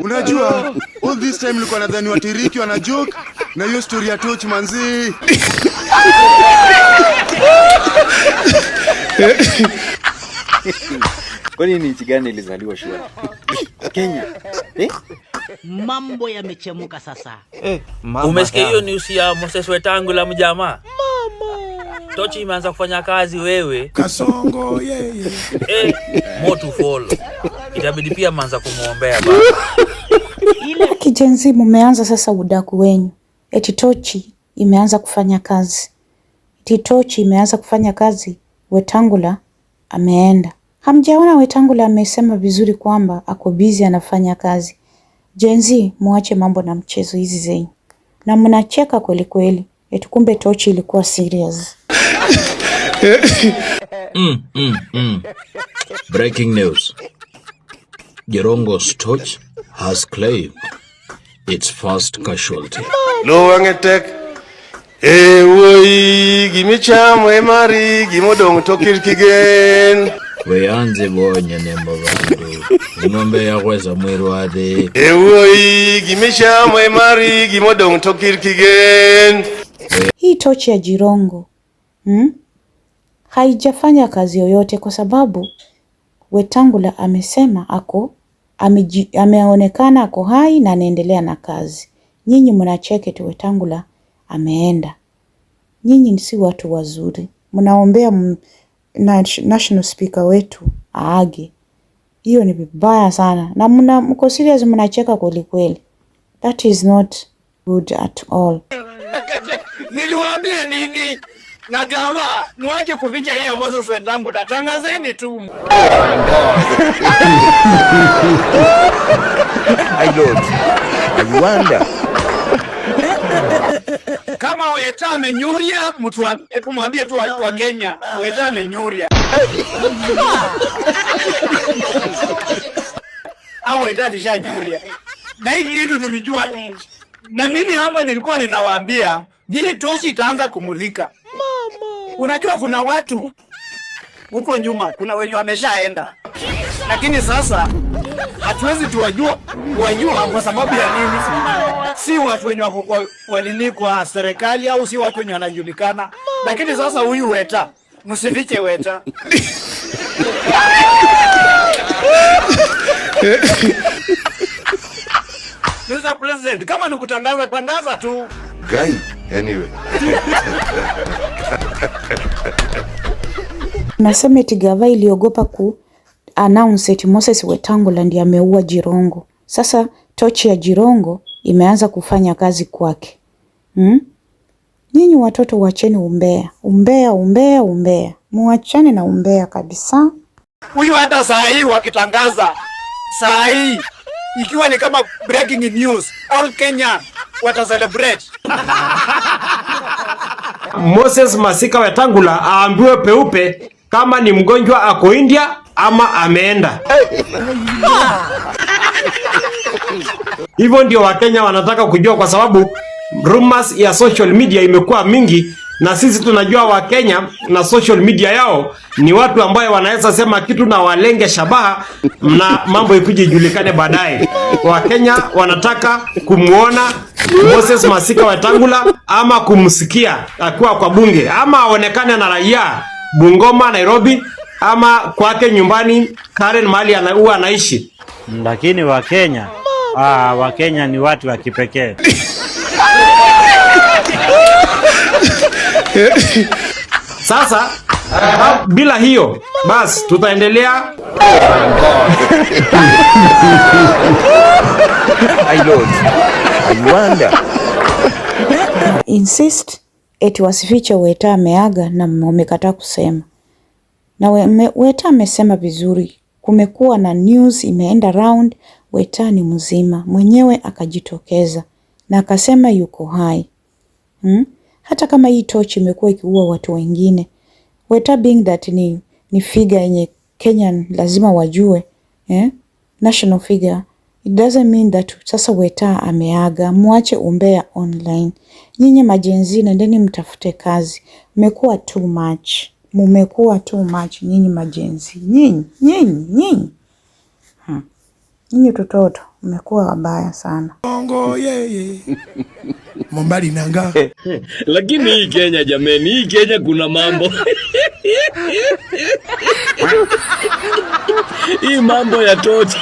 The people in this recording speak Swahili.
Unajua, all this time nilikuwa nadhani watiriki wana joke na hiyo story ya torch manzi. Kwani ni nchi gani ilizaliwa shua? Kenya. Eh? Mambo yamechemuka sasa. Umesikia hiyo news ya Moses Wetangula mjamaa? Tochi imeanza kufanya kazi wewe. Kasongo yeye. Eh, more to follow. Itabidi pia manza kumuombea baba. Ile Gen Z mumeanza sasa udaku wenyu. Eti tochi imeanza kufanya kazi. Eti tochi imeanza kufanya kazi, Wetangula ameenda. Hamjaona Wetangula amesema vizuri kwamba ako busy anafanya kazi. Gen Z muache mambo na mchezo hizi zenyu. Na mnacheka kweli kweli. Eti kumbe tochi ilikuwa serious. Breaking news. Jirongo's torch has claimed its first casualty. Lowang'e tek. E wuoyi gimichamo e mari gimodong' to kik kigen. Weyanze bonye nembo bandu. Ing'ombe yakweza mwirwadhi. E wuoyi gimichamo e mari gimodong' to kik kigen. Hii tochi ya Jirongo haijafanya kazi yoyote kwa sababu Wetangula amesema ako ameonekana ako hai na anaendelea na kazi. Nyinyi mnacheke tu Wetangula ameenda. Nyinyi si watu wazuri. Mnaombea national speaker wetu aage. Hiyo ni vibaya sana. Na mna mko serious, mnacheka kweli kweli. That is not good at all. Niliwaambia nini? Na jamaa niwache kuficha yeye Moses Wetangula, tangazeni tu. I don't. I wonder. Kama Weta amenyuria, mtu tumwambie tu wa Kenya, Weta amenyuria. Au Weta alishanyuria. Na hii kitu tulijua. Na mimi hapa nilikuwa ninawaambia, vile tochi itaanza kumulika. Unajua kuna watu huko nyuma, kuna wenye wameshaenda. Lakini sasa hatuwezi tuwajua, wajua kwa sababu ya nini? Si watu wenye wako kwa serikali au si watu wenye wanajulikana. Lakini sasa huyu Weta, msifiche Weta. Mr. President, kama ni kutangaza, tangaza tu. Guy, anyway. Nasema eti gava iliogopa ku announce eti Moses Wetangula ndiye ameua Jirongo. Sasa tochi ya Jirongo imeanza kufanya kazi kwake. Nyinyi watoto wacheni umbea. Umbea, umbea, umbea. Muachane na umbea kabisa. Huyu hata saa hii wakitangaza, saa hii ikiwa ni kama breaking news, all Kenya wata celebrate. Moses Masika Wetangula aambiwe peupe kama ni mgonjwa ako India ama ameenda. Hivyo ndio Wakenya wanataka kujua, kwa sababu rumors ya social media imekuwa mingi, na sisi tunajua Wakenya na social media yao ni watu ambayo wanaweza sema kitu na walenge shabaha na mambo ikuje ijulikane baadaye. Wakenya wanataka kumuona Moses Masika Wetangula ama kumsikia akiwa kwa bunge ama aonekane na raia Bungoma, Nairobi ama kwake nyumbani Karen mahali huwa anaishi. Lakini Wakenya, Wakenya ni watu wa kipekee. Sasa bila hiyo bas tutaendelea. I don't. I wonder. Insist eti wasifiche Weta ameaga na wamekataa kusema. Na Weta amesema vizuri. Kumekuwa na news imeenda round, Weta ni mzima. Mwenyewe akajitokeza na akasema yuko hai. Hata kama hii tochi imekuwa ikiua watu wengine, Weta being that ni figure yenye Kenyan lazima wajue, National figure. It doesn't mean that sasa Weta ameaga. Muache umbea online. Nyinyi ma-Gen Z nendeni mtafute kazi. Mmekuwa too much. Mumekuwa too much nyinyi ma-Gen Z. Nyinyi, nyinyi, nyinyi. Nyinyi tutoto. Mmekuwa wabaya sana. Bongo yeye. Mombali nanga. Lakini hii Kenya jameni, hii Kenya kuna mambo. Hii mambo ya tochi.